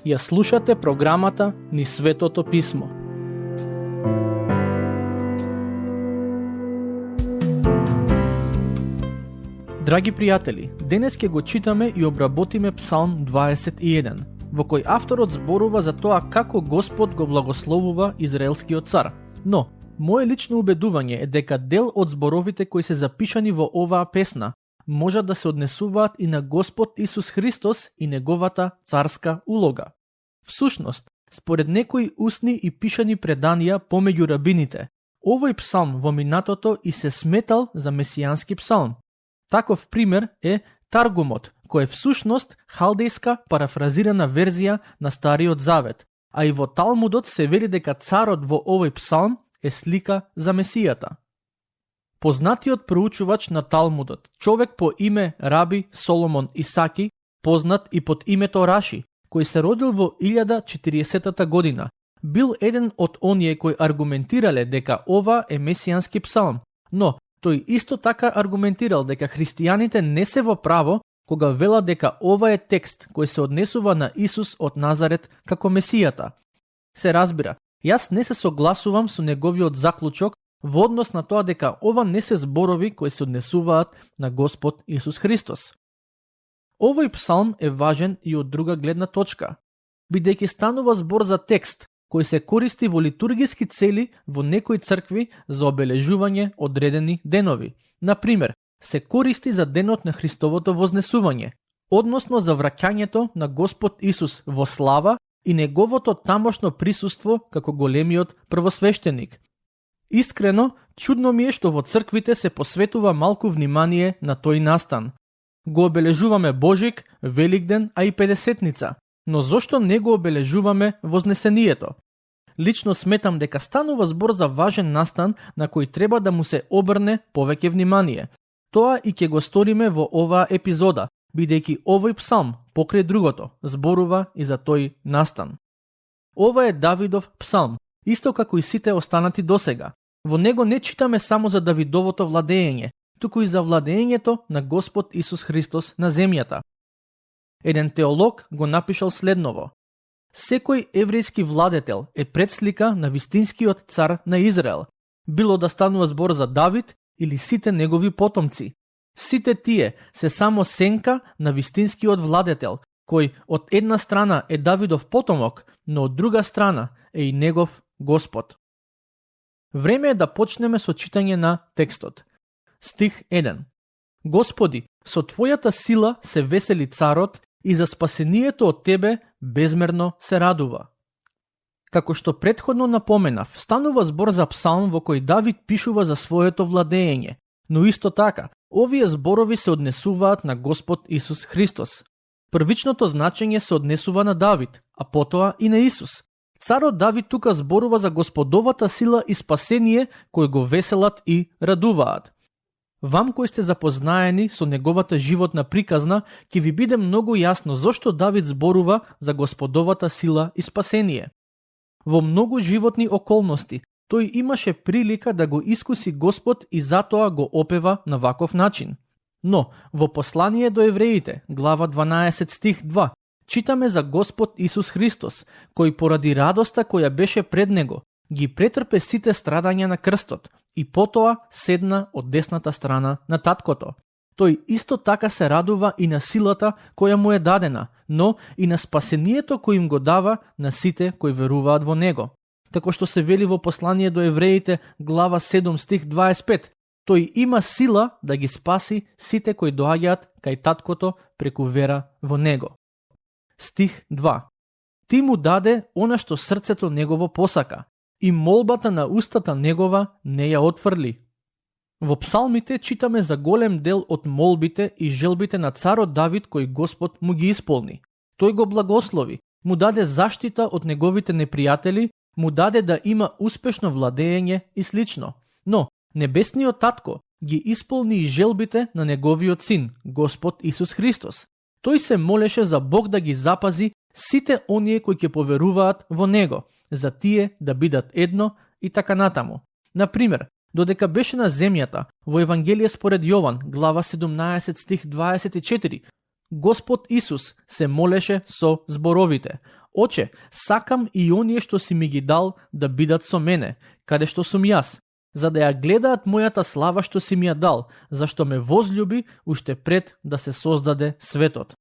Ја слушате програмата Низ Светото Писмо. Драги пријатели, денес ќе го читаме и обработиме Псалм 21, во кој авторот зборува за тоа како Господ го благословува израелскиот цар. Но, мое лично убедување е дека дел од зборовите кои се запишани во оваа песна можат да се однесуваат и на Господ Исус Христос и неговата царска улога. Всушност, според некои устни и пишани преданија помеѓу рабините, овој псалм во минатото и се сметал за месијански псалм. Таков пример е Таргумот, кој е всушност халдејска парафразирана верзија на Стариот Завет, а и во Талмудот се вели дека царот во овој псалм е слика за Месијата. Познатиот проучувач на Талмудот, човек по име Раби Соломон Исаки, познат и под името Раши, кој се родил во 1040 година, бил еден од оние кои аргументирале дека ова е месијански псалм, но тој исто така аргументирал дека христијаните не се во право кога велат дека ова е текст кој се однесува на Исус од Назарет како Месијата. Се разбира, јас не се согласувам со неговиот заклучок во однос на тоа дека ова не се зборови кои се однесуваат на Господ Исус Христос. Овој псалм е важен и од друга гледна точка, бидејќи станува збор за текст кој се користи во литургиски цели во некои цркви за обележување одредени денови. Например, се користи за денот на Христовото вознесување, односно за враќањето на Господ Исус во слава и неговото тамошно присуство како големиот првосвештеник. Искрено, чудно ми е што во црквите се посветува малку внимание на тој настан. Го обележуваме Божик, Великден, а и Педесетница, но зошто не го обележуваме Вознесението? Лично сметам дека станува збор за важен настан на кој треба да му се обрне повеќе внимание. Тоа и ќе го сториме во оваа епизода, бидејќи овој псалм, покрај другото, зборува и за тој настан. Ова е Давидов псалм, исто како и сите останати досега. Во него не читаме само за Давидовото владење, туку и за владењето на Господ Исус Христос на земјата. Еден теолог го напишал следново: секој еврејски владетел е предслика на вистинскиот цар на Израел, било да станува збор за Давид или сите негови потомци. Сите тие се само сенка на вистинскиот владетел, кој од една страна е Давидов потомок, но од друга страна е и негов Господ. Време е да почнеме со читање на текстот. Стих 1. Господи, со Твојата сила се весели царот и за спасението од Тебе безмерно се радува. Како што претходно напоменав, станува збор за псалм во кој Давид пишува за своето владење, но исто така, овие зборови се однесуваат на Господ Исус Христос. Првичното значење се однесува на Давид, а потоа и на Исус. Царот Давид тука зборува за Господовата сила и спасение кој го веселат и радуваат. Вам кои сте запознаени со неговата животна приказна, ќе ви биде многу јасно зошто Давид зборува за Господовата сила и спасение. Во многу животни околности, тој имаше прилика да го искуси Господ и затоа го опева на ваков начин. Но, во послание до евреите, глава 12 стих 2, читаме за Господ Исус Христос, кој поради радоста која беше пред него, ги претрпе сите страдања на крстот и потоа седна од десната страна на таткото. Тој исто така се радува и на силата која му е дадена, но и на спасението кој им го дава на сите кои веруваат во него. Како што се вели во послание до евреите, глава 7 стих 25, тој има сила да ги спаси сите кои доаѓаат кај таткото преку вера во него. Стих 2. Ти му даде она што срцето негово посака, и молбата на устата негова не ја отфрли. Во псалмите читаме за голем дел од молбите и желбите на царот Давид кој Господ му ги исполни. Тој го благослови, му даде заштита од неговите непријатели, му даде да има успешно владење и слично. Но небесниот татко ги исполни и желбите на неговиот син, Господ Исус Христос. Тој се молеше за Бог да ги запази сите оние кои ќе поверуваат во него, за тие да бидат едно и така натаму. Например, додека беше на земјата, во Евангелие според Јован, глава 17 стих 24, Господ Исус се молеше со зборовите: Оче, сакам и оние што си ми ги дал да бидат со мене, каде што сум јас, за да ја гледаат мојата слава што си ми ја дал, зашто ме возлюби уште пред да се создаде светот.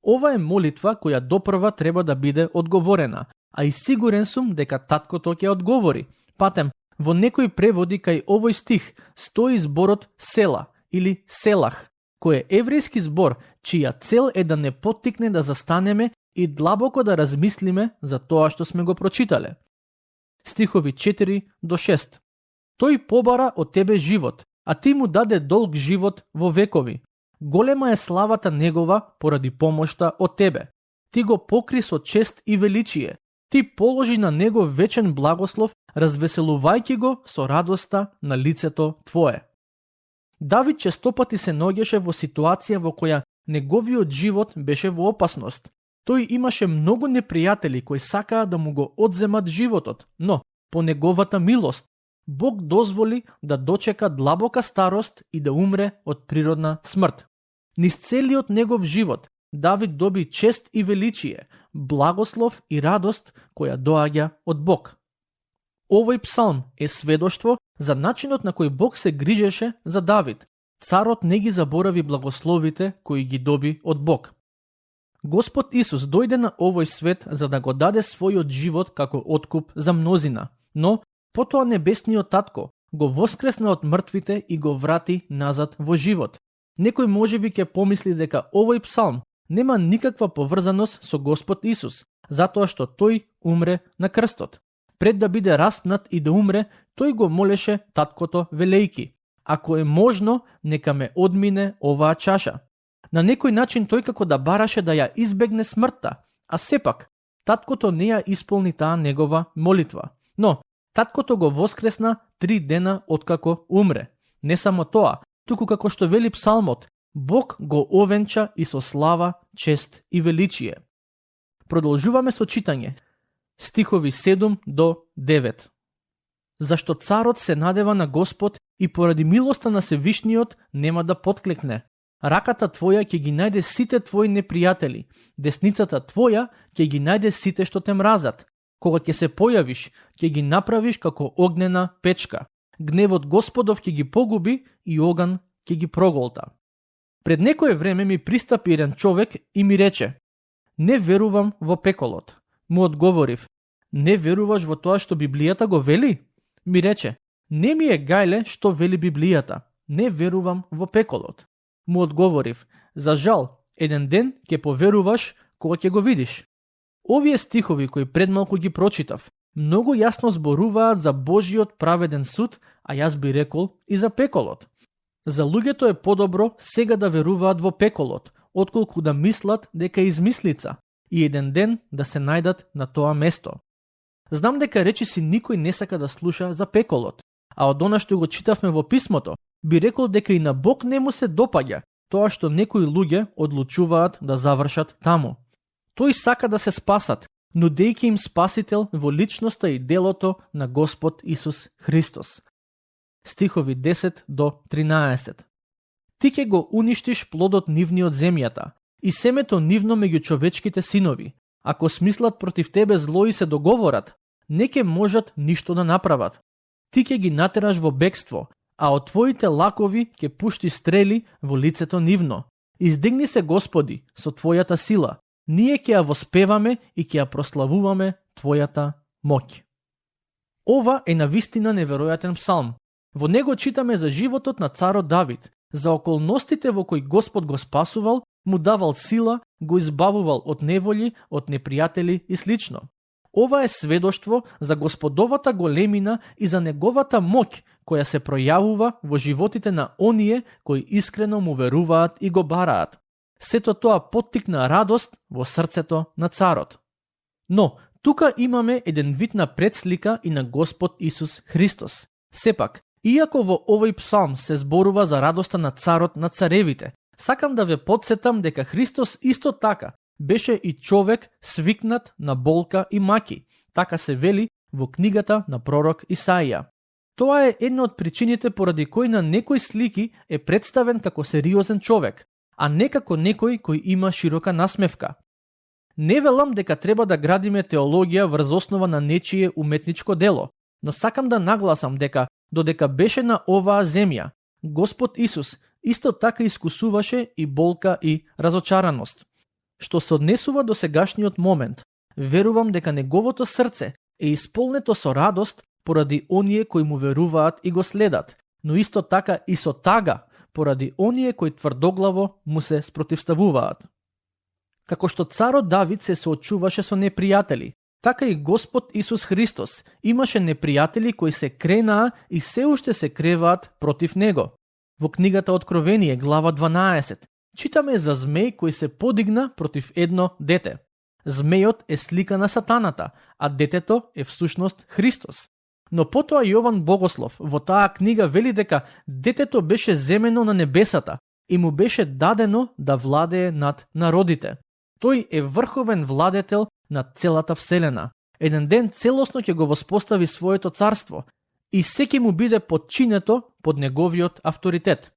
Ова е молитва која допрва треба да биде одговорена, а и сигурен сум дека таткото ќе одговори. Патем, во некои преводи кај овој стих стои зборот села или селах, кој е еврејски збор, чија цел е да не поттикне да застанеме и длабоко да размислиме за тоа што сме го прочитале. Стихови 4 до 6. Тој побара од тебе живот, а ти му даде долг живот во векови. Голема е славата негова поради помошта од тебе. Ти го покри со чест и величие. Ти положи на него вечен благослов, развеселувајќи го со радоста на лицето твое. Давид честопати се наоѓаше во ситуација во која неговиот живот беше во опасност. Тој имаше многу непријатели кои сакаа да му го одземат животот, но по неговата милост Бог дозволи да дочека длабока старост и да умре од природна смрт. Низ целиот негов живот Давид доби чест и величие, благослов и радост која доаѓа од Бог. Овој псалм е сведоштво за начинот на кој Бог се грижеше за Давид. Царот не ги заборави благословите кои ги доби од Бог. Господ Исус дојде на овој свет за да го даде својот живот како откуп за мнозина, но потоа небесниот татко го воскресна од мртвите и го врати назад во живот. Некој можеби ќе помисли дека овој псалм нема никаква поврзаност со Господ Исус, затоа што тој умре на крстот. Пред да биде распнат и да умре, тој го молеше таткото велејки: ако е можно, нека ме одмине оваа чаша. На некој начин тој како да бараше да ја избегне смртта, а сепак таткото не ја исполни таа негова молитва. Но таткото го воскресна 3 дена откако умре. Не само тоа, туку како што вели псалмот, Бог го овенча и со слава, чест и величие. Продолжуваме со читање. Стихови 7 до 9. Зашто царот се надева на Господ и поради милоста на Севишниот нема да потклекне. Раката твоја ќе ги најде сите твои непријатели, десницата твоја ќе ги најде сите што те мразат. Кога ќе се појавиш, ќе ги направиш како огнена печка. Гневот Господов ќе ги погуби и оган ќе ги проголта. Пред некое време ми пристапи еден човек и ми рече: не верувам во пеколот. Му одговорив: не веруваш во тоа што Библијата го вели? Ми рече: не ми е гајле што вели Библијата. Не верувам во пеколот. Му одговорив: за жал, еден ден ќе поверуваш кога ќе го видиш. Овие стихови кои пред малку ги прочитав, многу јасно зборуваат за Божиот праведен суд, а јас би рекол и за пеколот. За луѓето е подобро сега да веруваат во пеколот, отколку да мислат дека е измислица и еден ден да се најдат на тоа место. Знам дека речиси никој не сака да слуша за пеколот, а од она што го читавме во писмото, би рекол дека и на Бог не му се допаѓа тоа што некои луѓе одлучуваат да завршат таму. Тој сака да се спасат, нудејќи им спасител во личноста и делото на Господ Исус Христос. Стихови 10 до 13. Ти ќе го уништиш плодот нивни од земјата и семето нивно меѓу човечките синови. Ако смислат против тебе зло и се договорат, не ќе можат ништо да направат. Ти ќе ги натераш во бегство, а од твоите лакови ќе пушти стрели во лицето нивно. Издигни се, Господи, со твојата сила. Ние ќе ја воспеваме и ќе ја прославуваме твојата моќ. Ова е навистина неверојатен псалм. Во него читаме за животот на царот Давид, за околностите во кои Господ го спасувал, му давал сила, го избавувал од неволји, од непријатели и слично. Ова е сведоштво за Господовата големина и за неговата моќ која се пројавува во животите на оние кои искрено му веруваат и го бараат. Сето тоа поттикна радост во срцето на царот. Но, тука имаме еден вид на предслика и на Господ Исус Христос. Сепак, иако во овој псалм се зборува за радоста на царот на царевите, сакам да ве подсетам дека Христос исто така беше и човек свикнат на болка и маки. Така се вели во книгата на пророк Исаија. Тоа е една од причините поради кој на некои слики е представен како сериозен човек, а не како некој кој има широка насмевка. Не велам дека треба да градиме теологија врз основа на нечие уметничко дело, но сакам да нагласам дека додека беше на оваа земја, Господ Исус исто така искусуваше и болка и разочараност. Што се однесува до сегашниот момент, верувам дека неговото срце е исполнето со радост поради оние кои му веруваат и го следат, но исто така и со тага поради оние кои тврдоглаво му се спротивставуваат. Како што царот Давид се соочуваше со непријатели, така и Господ Исус Христос имаше непријатели кои се кренаа и се уште се креваат против него. Во книгата Откровение, глава 12, читаме за змеј кој се подигна против едно дете. Змејот е слика на сатаната, а детето е всушност Христос. Но потоа Јован Богослов во таа книга вели дека детето беше земено на небесата и му беше дадено да владее над народите. Тој е врховен владетел на целата вселена. Еден ден целосно ќе го воспостави своето царство и секи му биде подчинето под неговиот авторитет.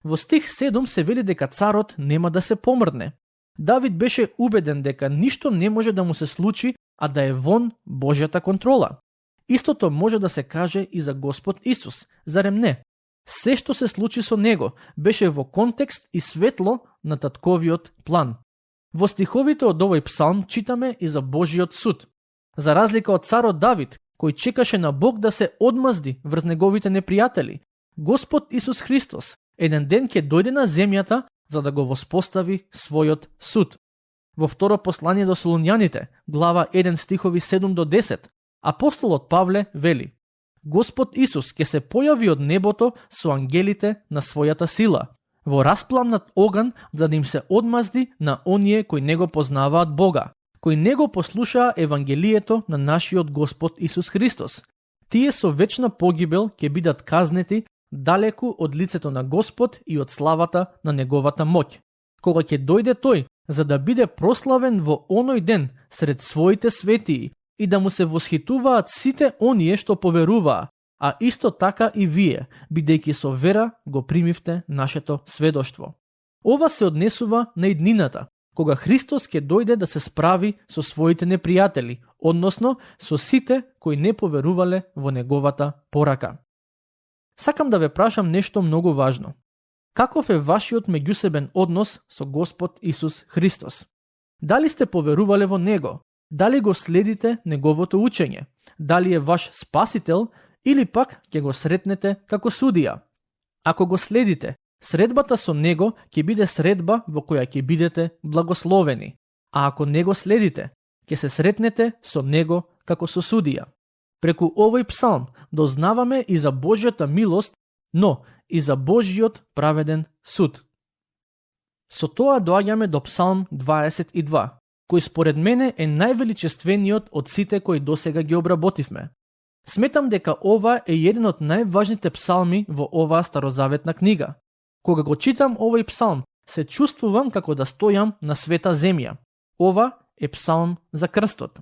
Во стих 7 се вели дека царот нема да се помрдне. Давид беше убеден дека ништо не може да му се случи, а да е вон Божјата контрола. Истото може да се каже и за Господ Исус, зарем не? Се што се случи со него беше во контекст и светло на татковиот план. Во стиховите од овој псалм читаме и за Божиот суд. За разлика од царот Давид, кој чекаше на Бог да се одмазди врз неговите непријатели, Господ Исус Христос еден ден ќе дојде на земјата за да го воспостави својот суд. Во второ послание до Солуњаните, глава 1 стихови 7 до 10, апостолот Павле вели: Господ Исус ќе се појави од небото со ангелите на својата сила, во распламнат оган, за да им се одмазди на оние кои не го познаваат Бога, кои не го послушаа Евангелието на нашиот Господ Исус Христос. Тие со вечна погибел ќе бидат казнети далеку од лицето на Господ и од славата на неговата моќ. Кога ќе дојде тој, за да биде прославен во оној ден сред своите светии и да му се восхитуваат сите оние што поверуваа, а исто така и вие, бидејќи со вера го примивте нашето сведоштво. Ова се однесува на иднината, кога Христос ќе дојде да се справи со своите непријатели, односно со сите кои не поверувале во неговата порака. Сакам да ве прашам нешто многу важно. Каков е вашиот меѓусебен однос со Господ Исус Христос? Дали сте поверувале во Него? Дали го следите Неговото учење? Дали е ваш спасител или пак ќе го сретнете како судија? Ако го следите, средбата со Него ќе биде средба во која ќе бидете благословени, а ако не го следите, ќе се сретнете со Него како со судија. Преку овој псалм дознаваме и за Божјата милост, но и за Божјиот праведен суд. Со тоа доаѓаме до псалм 22, кој според мене е највеличествениот од сите кои досега ги обработивме. Сметам дека ова е еден од најважните псалми во оваа старозаветна книга. Кога го читам овој псалм, се чувствувам како да стојам на света земја. Ова е псалм за крстот.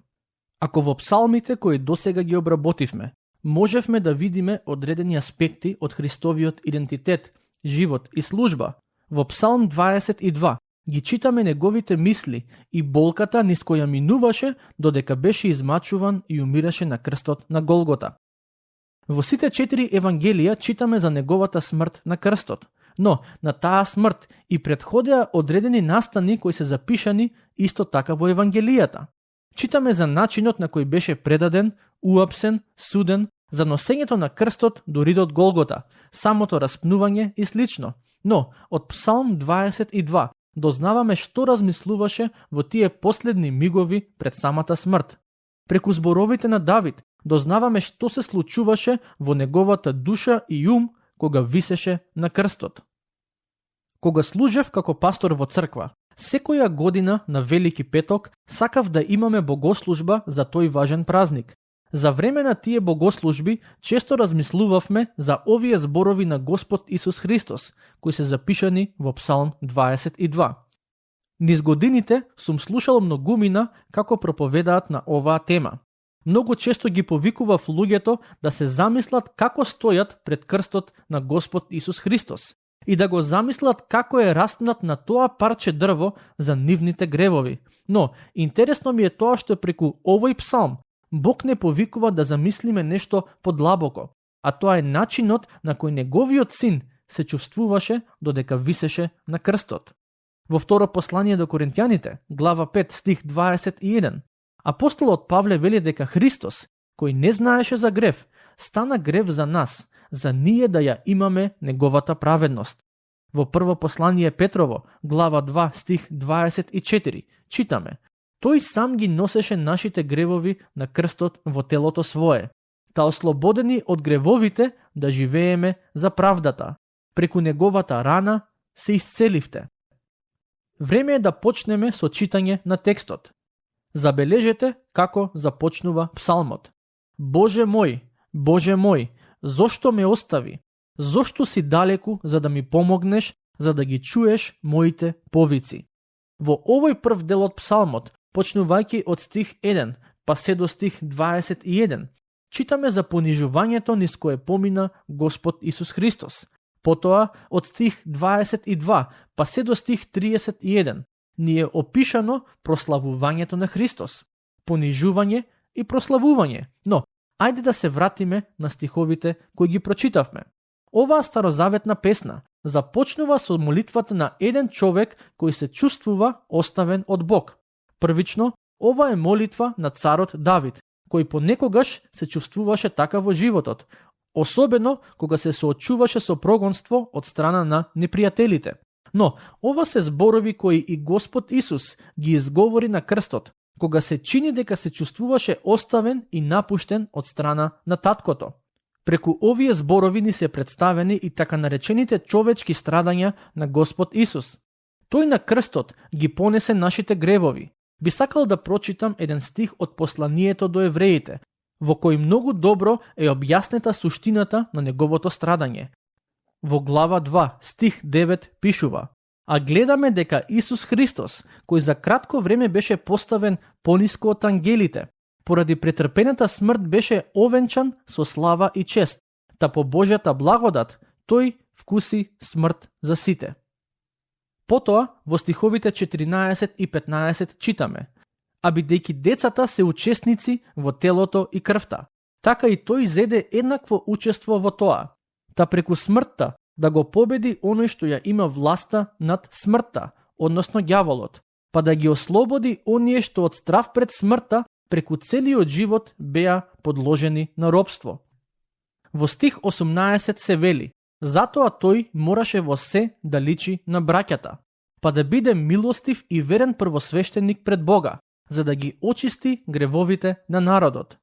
Ако во псалмите кои досега ги обработивме, можевме да видиме одредени аспекти од Христовиот идентитет, живот и служба, во псалм 22 ги читаме неговите мисли и болката низ која минуваше додека беше измачуван и умираше на крстот на Голгота. Во сите 4 евангелија читаме за неговата смрт на крстот, но на таа смрт и претходеа одредени настани кои се запишани исто така во евангелијата. Читаме за начинот на кој беше предаден, уапсен, суден, за носењето на крстот до ридот Голгота, самото распнување и слично. Но од псалм 22 дознаваме што размислуваше во тие последни мигови пред самата смрт. Преку зборовите на Давид дознаваме што се случуваше во неговата душа и ум кога висеше на крстот. Кога служев како пастор во црква, секоја година на Велики петок сакав да имаме богослужба за тој важен празник. За време на тие богослужби често размислувавме за овие зборови на Господ Исус Христос, кои се запишани во Псалм 22. Низ годините сум слушал многумина како проповедаат на оваа тема. Многу често ги повикував луѓето да се замислат како стојат пред крстот на Господ Исус Христос и да го замислат како е распнат на тоа парче дрво за нивните гревови. Но, интересно ми е тоа што преку овој псалм Бог не повикува да замислиме нешто подлабоко, а тоа е начинот на кој неговиот син се чувствуваше додека висеше на крстот. Во второ послание до Коринтјаните, глава 5, стих 21, апостолот Павле вели дека Христос, кој не знаеше за грев, стана грев за нас, за ние да ја имаме неговата праведност. Во прво послание Петрово, глава 2, стих 24, читаме: Тој сам ги носеше нашите гревови на крстот во телото свое, та ослободени од гревовите да живееме за правдата. Преку неговата рана се исцеливте. Време е да почнеме со читање на текстот. Забележете како започнува псалмот. Боже мој, зошто ме остави? Зошто си далеку за да ми помогнеш, за да ги чуеш моите повици? Во овој прв дел од псалмот, почнувајќи од стих 1, па се до стих 21, читаме за понижувањето низ кое помина Господ Исус Христос. Потоа, од стих 22, па се до стих 31, ни е опишано прославувањето на Христос, понижување и прославување. Но, ајде да се вратиме на стиховите кои ги прочитавме. Оваа старозаветна песна започнува со молитвата на еден човек кој се чувствува оставен од Бог. Првично, ова е молитва на царот Давид, кој понекогаш се чувствуваше така во животот, особено кога се соочуваше со прогонство од страна на непријателите. Но, ова се зборови кои и Господ Исус ги изговори на крстот, кога се чини дека се чувствуваше оставен и напуштен од страна на таткото. Преку овие зборови ни се представени и така наречените човечки страдања на Господ Исус. Тој на крстот ги понесе нашите гревови. Би сакал да прочитам еден стих од посланието до евреите, во кој многу добро е објаснета суштината на неговото страдање. Во глава 2, стих 9 пишува: А гледаме дека Исус Христос, кој за кратко време беше поставен пониско од ангелите, поради претрпената смрт беше овенчан со слава и чест, та по Божјата благодат тој вкуси смрт за сите. Потоа, во стиховите 14 и 15 читаме: А бидејќи децата се учесници во телото и крвта, така и тој зеде еднакво учество во тоа, та преку смртта да го победи оној што ја има власта над смртта, односно ѓаволот, па да ги ослободи оние што од страв пред смртта преку целиот живот беа подложени на робство. Во стих 18 се вели: Затоа тој мораше во се да личи на браќата, па да биде милостив и верен првосвещеник пред Бога, за да ги очисти гревовите на народот.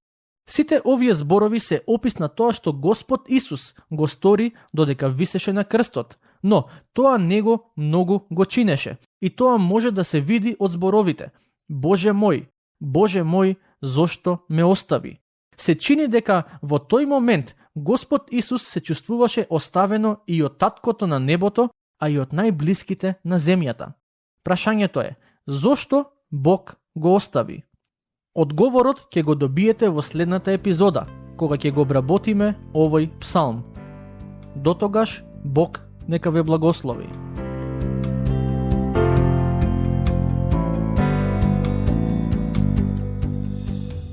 Сите овие зборови се опис на тоа што Господ Исус го стори додека висеше на крстот, но тоа него многу го чинеше и тоа може да се види од зборовите: Боже мој, зошто ме остави? Се чини дека во тој момент Господ Исус се чувствуваше оставено и од таткото на небото, а и од најблиските на земјата. Прашањето е: зошто Бог го остави? Одговорот ќе го добиете во следната епизода, кога ќе го обработиме овој псалм. Дотогаш, Бог нека ве благослови.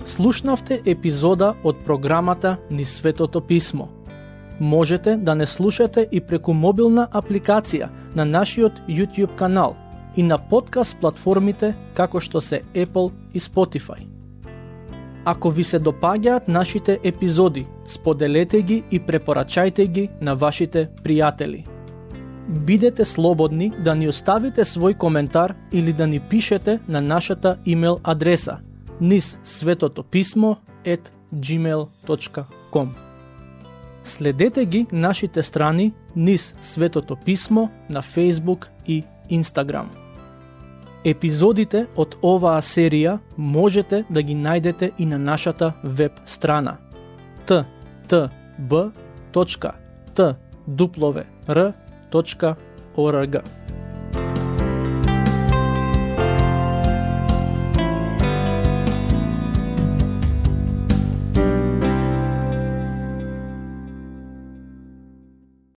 Слушнавте епизода од програмата Низ Светото Писмо. Можете да не слушате и преку мобилна апликација на нашиот YouTube канал и на подкаст платформите како што се Apple и Spotify. Ако ви се допаѓаат нашите епизоди, споделете ги и препорачајте ги на вашите пријатели. Бидете слободни да ни оставите свој коментар или да ни пишете на нашата имейл адреса nizsvetotopисmo@gmail.com. Следете ги нашите страни Низ Светото Писмо на Facebook и Instagram. Епизодите од оваа серија можете да ги најдете и на нашата веб страна ttb.twr.org.